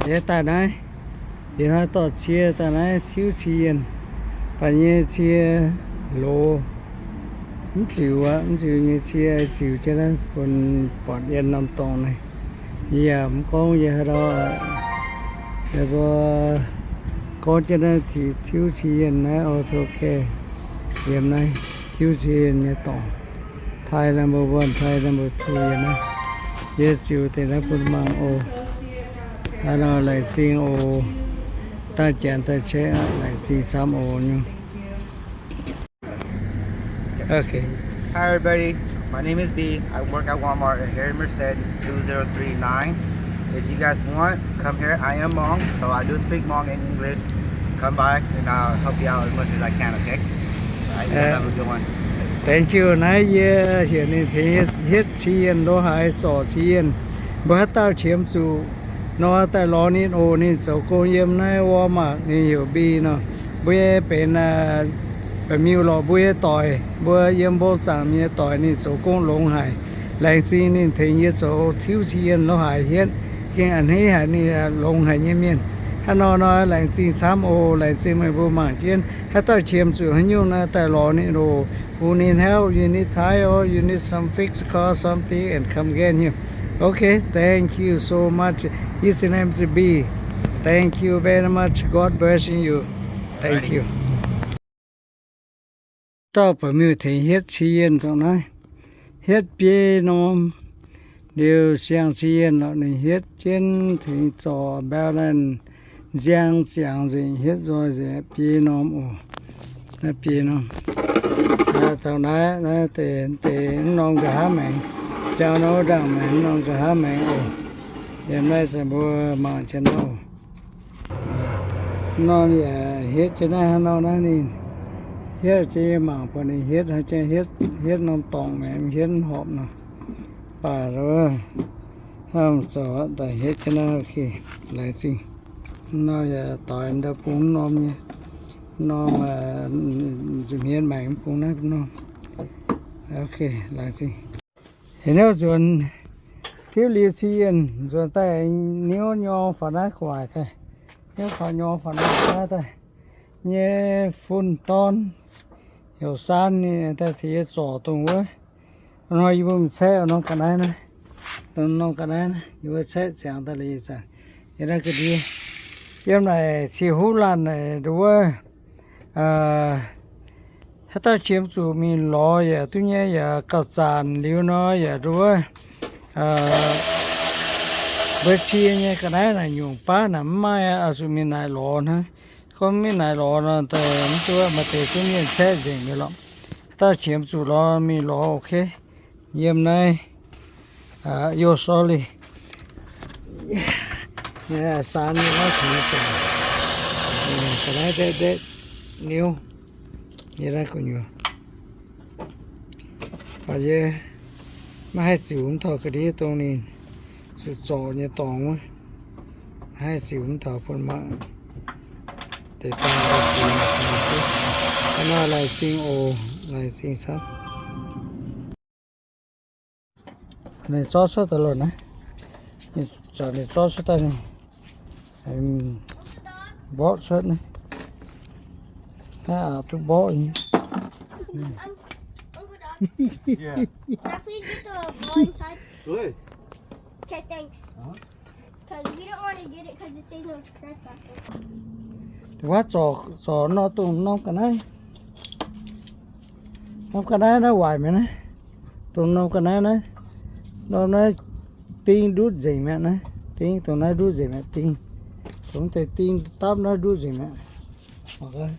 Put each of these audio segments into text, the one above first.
Yie daaih naaiv, yie hnoi dorh cie daaih naaiv tiuv cie yienh, baac nyei cie loz, mv ziux aqv, mv ziux nyei cie ziux jienv naaiv bun buatc yienh norm dorngx naaiv. Yie yaac mv gorngv yie haaix ndau, yie mbuo gorngv jienv naaiv tiuv cie yienh naaiv o, okay. Yiem naaiv tiuv cie yienh nyei dorngx, Thai number one, Thai number two yiem naaiv. Yie ziux deix naaiv bun mangc oc. Hnangv nor laengz zingh oc. Daaih janx daaih check aqv, laengz zingh camv oc nyungc. Okay. Hi everybody, my name is B. I work at Walmart here in Merced, two zero three nine. If you guys want, come here. I am Hmong, so I do speak Hmong and English. Come by and I'll help you out as much as I can, okay? All right, you guys have a good one. Thank you. Naaiv yie heuc ninh tengx hietv cie yienh lo haaix, zorc cie yienh. Mbuo haaix dauh qiemx zuqc nor daaih lorz ninh oc. Ninh zoux gong yiem naaiv Walmart, ninh heuc B nor. Mbuo nyei benx baeqc miuh lorqc, mbuo nyei doic, mbuo yiem mbong zaangc mienh nyei doic, ninh zoux gong longx haic. Laengz zingh ninh tengx yie zoux tiuv cie yienh lo haaix hietv, gengh a'hneiv haic ninh longx haic nyei mienh. Hnangv nor nor laengz zingh camv oc. Laengz zingh meih mbuo mangc jienv. Haaix dauh qiemx zuqc haaix nyungc naaiv daaih lorz ninh oc. Who need help, you need tire, or you need some fix car something, and come again here. Okay, thank you so much. His name is B. Thank you very much. God blessing you. Thank you. Dauh baeqc miuh tengx hietv cie yienh dongh naaiv. Hietv biei norm liuz siang-cie yienh lorqc, ninh hietv jienv tengx zorc mbaeqv laanh nziang ziangx nzengc, hietv nzoih nzengc, biei norm oc. Naaiv biei norm. Dongh naaiv, naaiv deix, deix mv norm nqa'haav maengx. Jangx norm wuov ndaangc maengx, mv norm nqa'haav maengx oc. Yiem naaiv se mbuo mangc jienv nor oc. Norm yaac hietv jienv naaiv hnangv nor naaiv ninh hietv jienv, yie mangc buatc ninh hietv, hietv norm dorngx maengx, hietv mv horpc nor. Baac hnamv zoux daaih hietv jienv naaiv, okay, laengz zingh. Norm yaac doix ndau bung norm nyei, norm nza'hmien maengx bung naaiv norm. Okay, laengz zingh. Heuc niouv nzuonx tiuv liuz cie yienh, nzuonx daaih niouv nyorng faaux naaiv gu'nguaaic daaih, niouv faaux nyorng faaux naaiv gu'nguaaic daaih nyei fun dorn, heuc saan ninh daaih tengx yie zorc dongh wuov. Hnoi yie mbuo mingh caeqv norm ga'naaiv naaiv, dongh norm ga'naaiv naaiv yie mbuo caeqv ziangx daaih liuz zanc, yiem naaiv ga'ndiev, yiem naaic cih huv laanh naaic nduov wuov, haaix dauh qiemx zuqc mingh lorz yaac duqv nyei, yaac gauh zanc liuz nor yaac nduov wuov, mbuo cie nyei ga'naaiv naaic nyungc baav naaic mv maaih, oix zuqc mingh naaic lorz hnangv. Gorngv mv naaic lorz nor, mv duqv, maaih deix gunv mienh caeqv nzengc mi'aqv lorqc. Haaix dauh qiemx zuqc lorz mingh lorz, okay. Yiem naaiv, yo, sorry. Saan nyei naaiv tengx zoux, ga'naaiv ndetv ndetv niouv, yie naaiv gu'nyuoz. Baac yie maiv haih ziux mv taux ga'ndiev dongh ninh zuqc zorc nyei dorngx wuov. Maiv haih ziux mv taux bun mangc deix daaih. Hnangv nor laengz zingh oc, laengz zingh camv. Ninh zorqv cuotv daaih loh naaiv. Ninh zorqv cuotv daaih, mborqv cuotv naaiv. Naaiv aqc duqv mborqv nyei. Can I please get the ball inside? Good. Okay, thanks. 'Cause we don't wanna get it 'cause it says no trespassing. Da'faanh zorc, zorc nor dongh norm ga'naaiv. Norm ga'naaiv naaiv waaic mi'aqv naaiv. Dongh norm ga'naaiv naaiv. Norm naaiv ding ndutv nzengc mi'aqv naaiv. Ding dongh naaiv ndutv nzengc mi'aqv ding. Dongh deix ding dapv naaiv ndutv nzengc mi'aqv.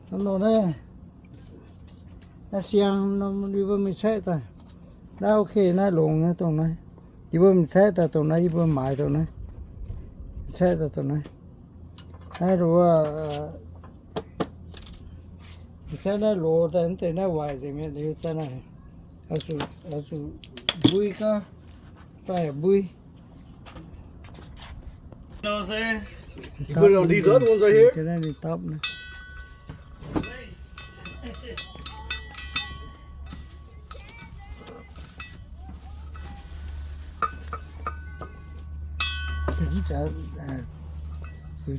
Norm naaiv, naaiv siang norm yie mbuo mingh caeqv daaih. Naaiv okay, naaiv longx naaiv dongh naaiv. Yie mbuo mingh caeqv daaih dongh naaiv, yie mbuo maaiz dongh naaiv. Caeqv daaih dongh naaiv. Naaiv wuov, mingh caeqv naaiv loz daaih, mv deix naaiv waaic nzengc mi'aqv liuz daaih naaic. Oix zuqc mbui gaax, zaih mbui. You put it on these other ones right here? Ziux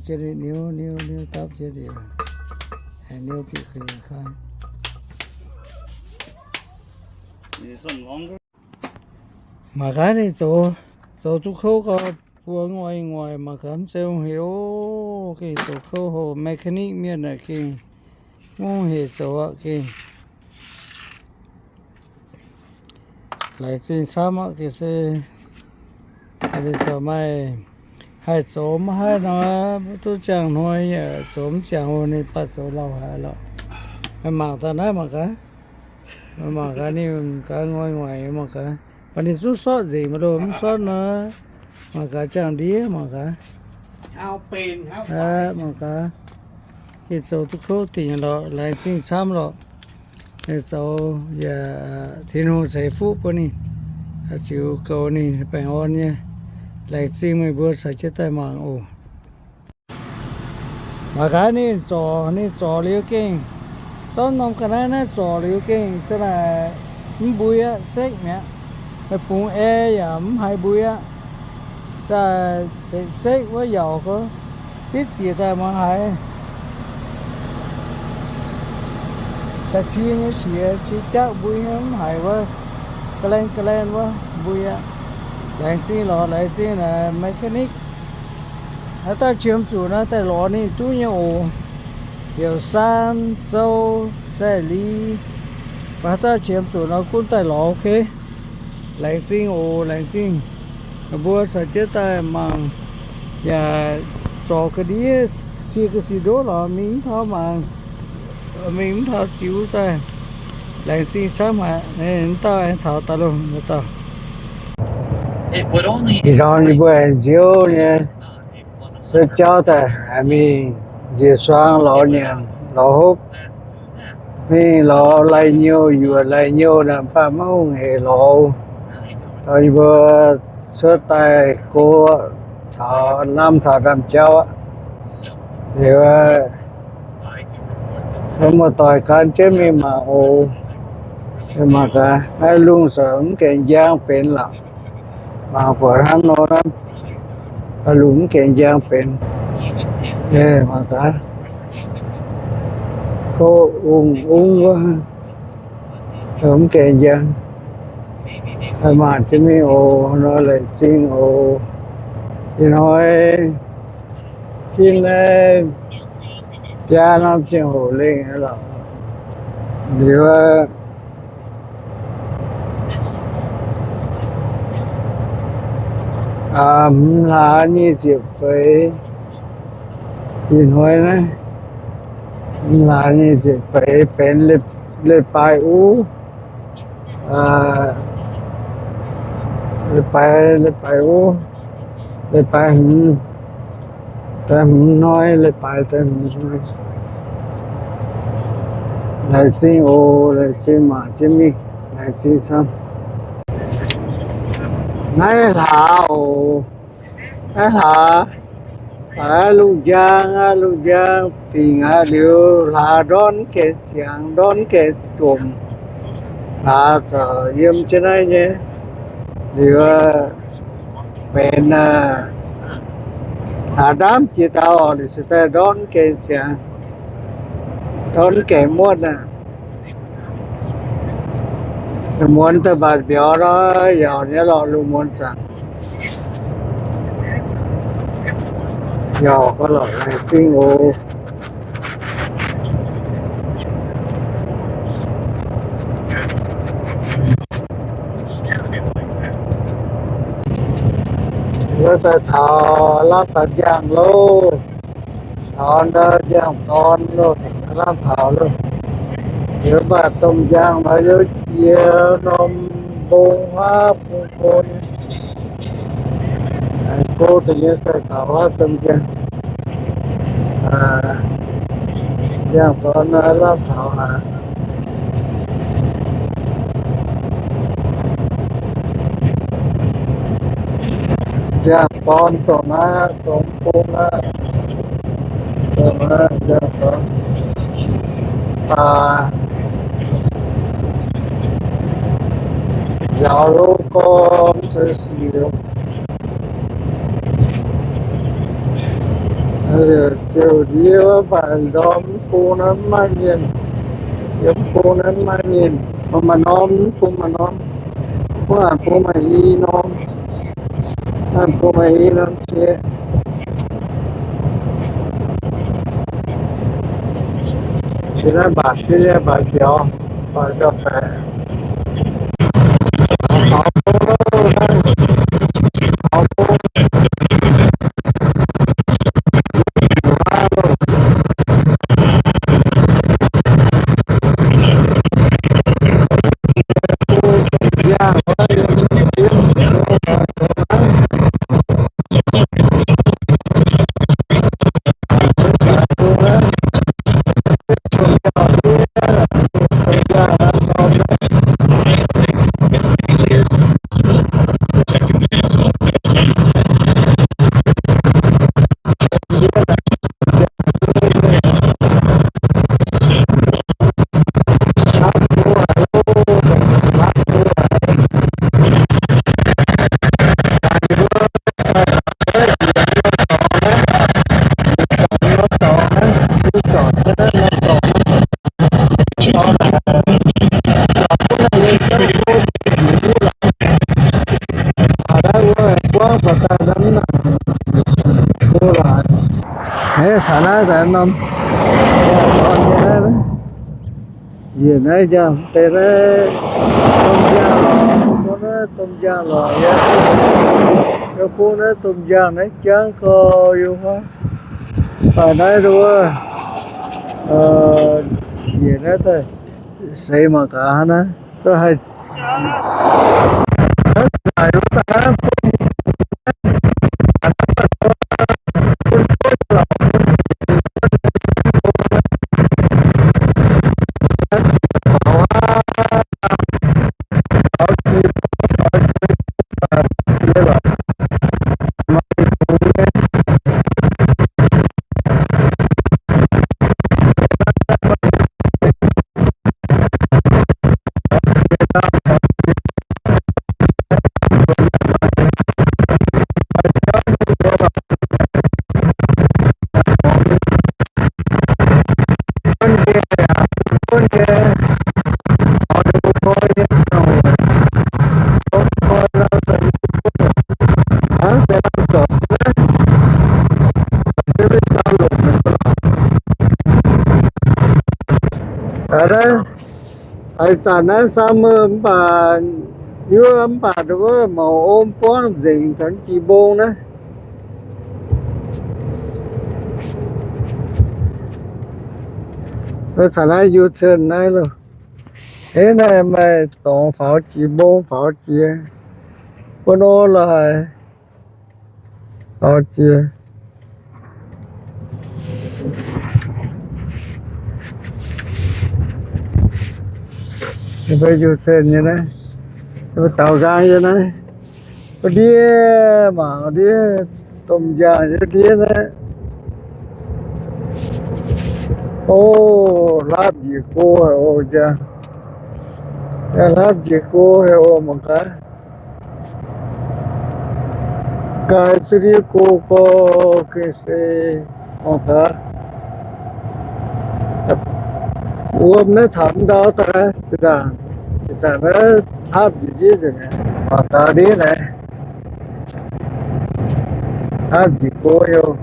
jienv niuv, niuv, niuv dapv jienv liuz, niuv bieqc kuinx kaav. Mangc gaax ninh zoux, zoux duqv kouv gau, buo ngoic ngoic mangc gaax mv zeiz heuc oc. Gengh zoux kouv hoc, mechanic mienh aeqv, gengh mv heuc zoux aqv. Gengh laengz zingh camv aqv. Gengh se maaih haih zoux mv haih nor, duqv ziangh hnoi yaac zoux mv ziangx oc. Ninh baac zoux lauh haic lorqc. Mangc daaih naaiv mangc gaax. Mangc gaax ninh gaax ngoic ngoic mangc gaax. Baac ninh zungv sortv nzengc mv loh, mv sortv nor, mangc gaax ziangh ndiev mangc gaax. Mangc gaax, gengh zoux duqv kouv dingc lorqc, laengz zingh camv lorqc. Zoux yaac Tin-Hungh ceix fuqv bun ninh, ziux goux ninh baengh orn nyei. Laengz zingh meih mbuo caux jienv daaih mangc oc. Mangc gaax ninh zorc, ninh zorc liuz gengh, zorqv norm ga'naaiv naaiv zorc liuz gengh, za'naaic mv mbui aqv, sekv mi'aqv. Meih bungx ae yaac mv haiz mbui aqv. Zaaih sekv-sekv wuov yaac gorngv, bitv ziec daaih maiv haiz. Da'cie nyei qiex, qiex jaqv mbui nyei mv haiz wuov, ga'laen ga'laen wuov mbui aqv. Laengz zingh lorqc, laengz zingh naaic mechanic. Haaix dauh qiemx zuqc nor daaih lorz ninh duqv nyei oc. Heuc Saan, Zou, Sai Li. Mv baac haaix dauh qiemx zuqc nor gunv daaih lorz, ok. Laengz zingh oc, laengz zingh. Mbuo caux jienv daaih mangc, yaac zorc ga'ndiev, sie ga'sie ndoqv lorz mingh mv taux mangc, mingh mv taux ziux daaih. Laengz zingh camv haic. Mv dauh aengx taux daaih loh, mv dauh. Ih hnoi yie mbuo aengx nziouv nyei sueih jauv daaih mingh njiec suang lorz nyanc lorz hopv. Mingh lorz lai-nyouh, yuoqc lai-nyouh naaic, mv baac maiv hungh hec lorz. Yie mbuo cuotv daaih go caux lamh taux ndaamv-jauv aqv. Liuz, muoz-doic gan jienv mingh mangc oc. Mangc gaax, naaiv lungh suonc mv gaengh njang benx lorqc. Mangc buatc hnangv nor, lungh mv gaengh njang benx. Mangc gaax, kouv ungv ungv wuov, mv gaengh njang. Mangc jienv mingh oc, nor laengz zingh oc. Ih hnoi Tin naaiv biaa norm ziangh hoc lengh lorqc. Liuz, hmz hlaax nyic ziepc feix, ih hnoi naaiv, hmz hlaax nyic ziepc feix benx leiz-baaix uv. Leiz-baaix, leiz-baaix uv, leiz-baaix hmz, daaih hmz hnoi, leiz-baaix daaih hmz hnoi. Laengz zingh oc, laengz zingh mangc jienv mingh, laengz zingh camv. Naaiv hlaax oc, naaiv hlaax, lungh njang aqv, lungh njang dingc aqv. Liuz hlaax ndortv gaengh ziangx, ndortv gaengh jomc. Hlaax zaqc yiem jienv naaiv nyei. Liuz benx hlaax ndaamv jiex daaih oc, liuz se daaih ndortv gaengh ziangx, ndortv gaengh muotv aqv. Muonz daaih mbatc mbiauz nor, yaac nyei lorqc, lungh muonz zaangc. Yaac gauh lorqc laengz zingh oc. Wuov daaih taux lamh taux njang loh. Taux ndau njang dorn loh, lamh taux loh. Liuz mv baac domh njang nor yaac jiex norm mbong huaav bung bung. Go da'nyeic sai taux wuov domh njang. Njang dorn lamh taux aqv. Njang dorn dongh naaiv, dongh bung aqv. Dongh naaiv njang dorn. Baac nziaaux lov gorngv se sic. Ziouc ndiev wuov mbaih ndorm mv bung naaiv mv maaih mienh. Yiem mv bung naaiv mv maaih mienh. Bun maaih norm, mv bung maaih norm. Mv bung maaih i norm. Mv bung maaih i norm qiex. Yie naaiv mbatc, yie mbatc biaux, mbatc biaux baeqc. Taux naaiv norm, yie naaiv njang deix naaiv, domh njang lorqc, domh njang lorqc, yie bung naaiv domh njang naaiv jangv gau yie huaav. Baac naaiv wuov, yie naaiv daaih seix mangc gaax naaiv, haih Haaix zanc naaiv summer mv baac, yie mv baac wuov mouc om buangv nzengc taux jiex mbong naaiv. Wuov zanc naaiv U-turn naaiv loh. Hnangv naaiv maaih dorngx faaux jiex mbong faaux jiex. Wuov nor laaix faaux jiex. Yie mbuo U-turn nyei naaiv, yie mbuo daaux nqaang yie naaiv, wuov ndiev mangc ndiev, domh njaangh yie ndiev naaiv. O, hlapv njiec go haic oc, njang. Hlapv njiec go haic oc, mangc gaax. Gaax cuotv ndiev go gorx ga'sie, mangc gaax. Wuom naaiv taux ndau daaih, zinh ndaangc, ih zanc naaiv hlapv njiec ndiev nzengc mi'aqv, mangc gaax ndiev naaiv. Hlapv njiec go haic oc.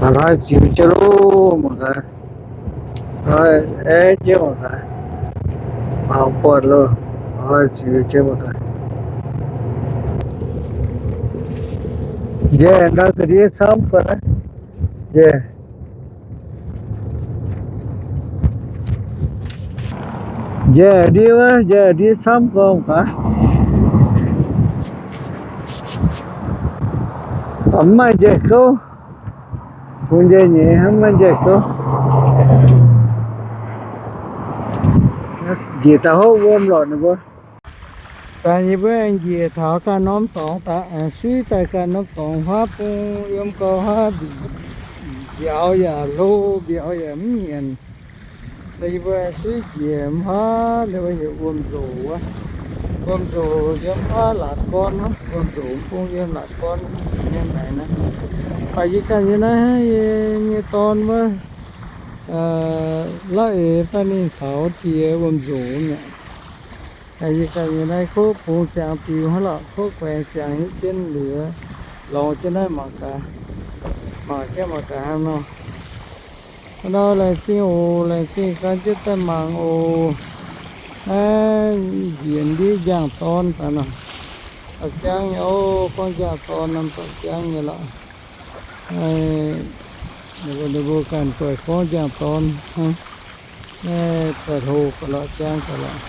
Mangc gaax, ziux jienv loh, mangc gaax. Aengx jienv mangc gaax. Mangc buatc loh. Ziux jienv mangc gaax. Njaih ndau ga'ndiev camv gaax. Njaih. Njaih ndiev wuov, njaih ndiev camv gorngv gaax. Mv maaih njaih gouv. Bungx njaih nyeiz hnangv, mv maaih njaih gouv. Njiec daaih hopv wuom lorqc ninh mbuo. Zanc yie mbuo njiec taux ganh norm dorngx daaih, suiv daaih ganh norm dorngx huaav bung, yiem gau huaav nziaaux yaac hlo, mbiauz yaac mv nyanc. Yie mbuo suiv njiec huaav, ninh mbuo heuc wuom-nzoc wuov. Wuom-nzoc yiem wuov laatc gorn, wuom-nzoc bung yiem laatc gorn nyei maengx naaiv. Baac yie ganh nyei naaiv, yie nyei dorn wuov, la'eix daaih ninh faaux jiex wuom-nzoc mi'aqv. Yie ganh nyei naaiv kov bungx ziangx diux hnangv lorqc, kov guaengx ziangx hiuv jienv liuz, lorz jienv naaiv mangc gaax, mangc jienv mangc gaax hnangv nor. Hnangv nor laengz zingh oc, laengz zingh gan jienv daaih mangc oc. Naaiv njiec ndiev njang-dorn daaih nor. Dorh jangv nyei oc, gorngv njang-dorn nor dorh jangv nyei lorqc. Ninh mbuo ganh guaix gorngv njang-dorn hnangv. Naaiv daaih hlo ga'lorqc, jangv ga'lorqc.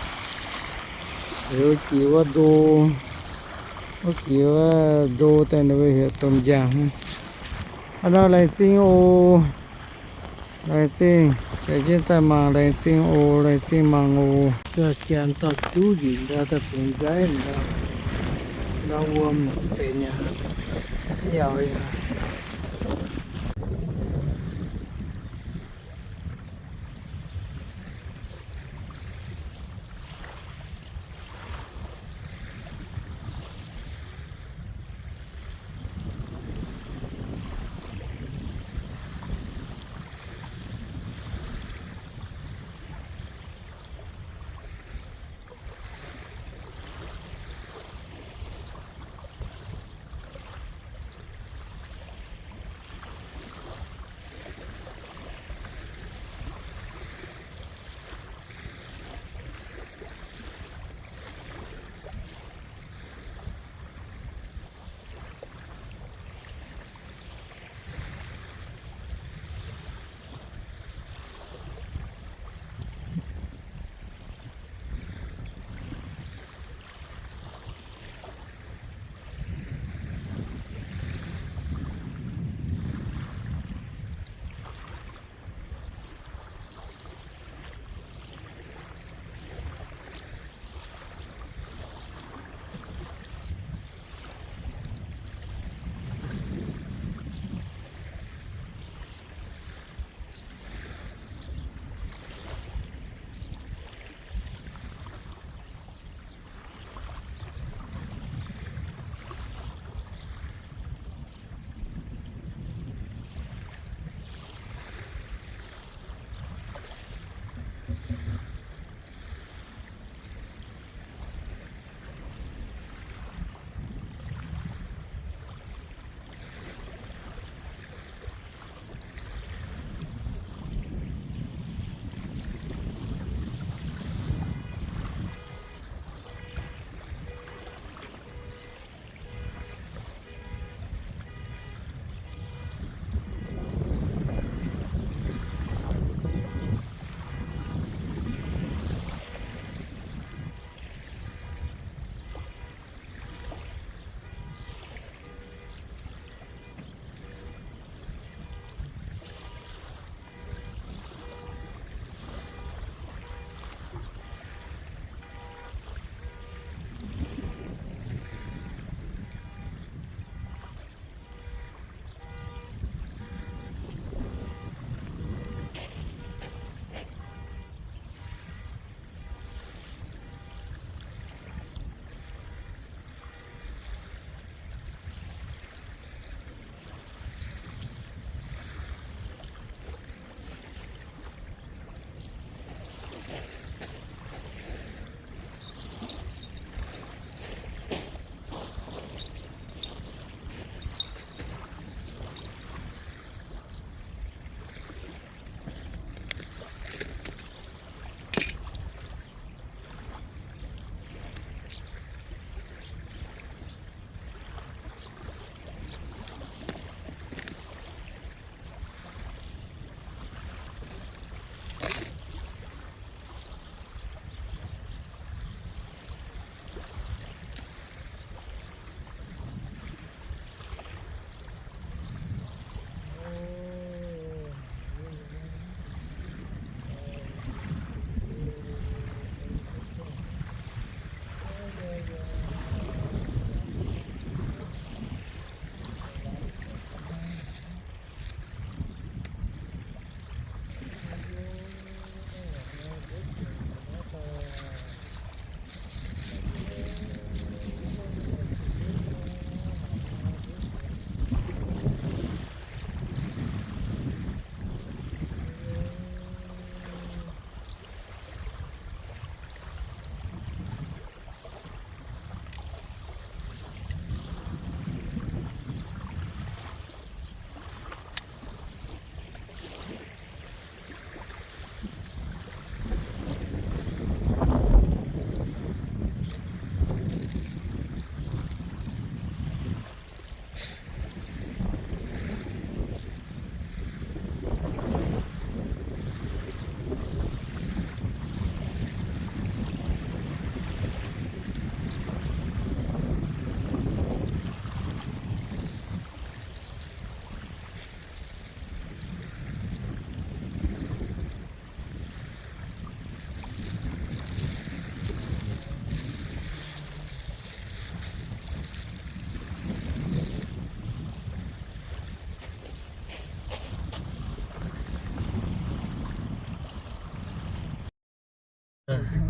Liuz jiex wuov ndo, wuov jiex wuov ndo daaih ninh mbuo heuc domh njang. Hnangv nor laengz zingh oc. Laengz zingh, caux jienv daaih mangc, laengz zingh oc, laengz zingh mangc oc. Janx dauh juv njiec ndau daaih bungx nqaiv ndau, ndau wuom benx nyei, yaac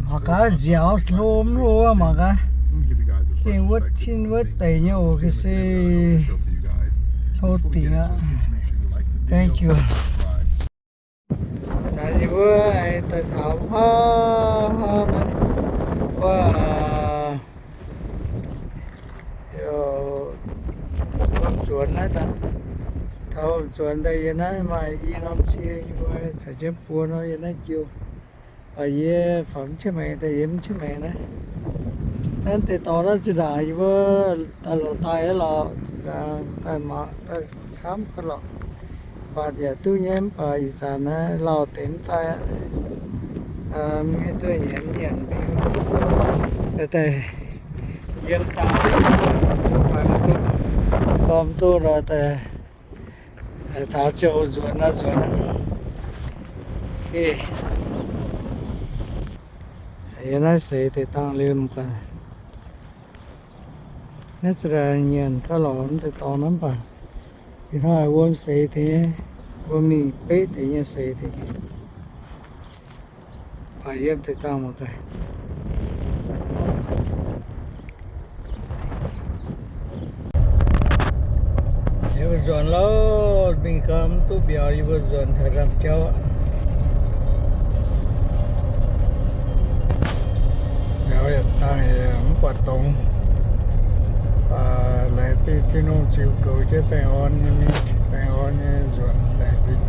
Mangc gaax nziaaux hlo mv hlo, mangc gaax. Gengh wuov cin wuov deix nyei oc, ga'sie hlo dingc aqv. Thank you. Zanc yie mbuo daaih taux haav, haav naaiv wuov, wuom zuonx naaiv daaih. Taux wuom zuonx daaih yie naaiv maaih i norm cie, yie mbuo caux jienv buo nor yie naaiv jiu. Baac yie fangx mv jienv maengx daaih, yie mv jienv maengx naaiv. Naaiv deix dorngx naaiv zinh ndaangc yie mbuo daaih lorz daaih lorz, daaih mangc daaih camv ga'lorqc. Mv baac yaac duqv nyei, mv baac ih zanc naaiv lauh deix mv daaih aqv. Mienh duqv nyanc nyanc mingh, daaih yiem daaih fai mv duqv, gormx duqv nor daaih taux ziouc nzuonx nor nzuonx. Yie naaiv seix deix dangh liemh gaax. Naaiv za'gengh nyanc gauh lorz mv deix dorngx naaiv mv baac ih hnoi wuom seix deix nyei, wuom mingh beqv deix nyei seix deix nyei. Baac yiem deix dangh mangc gaax. Yie mbuo nzuonx loh, mingh gau mv duqv mbiauz, yie mbuo nzuonx taux nzangc jauv aqv. Mbiauz yietc dangh yaac mv buatc dongz. Baac laengz zingh Tin-Hungh ziux goux jienv baengh orn nyei mingh, baengh orn nyei nzuonx, laengz zingh.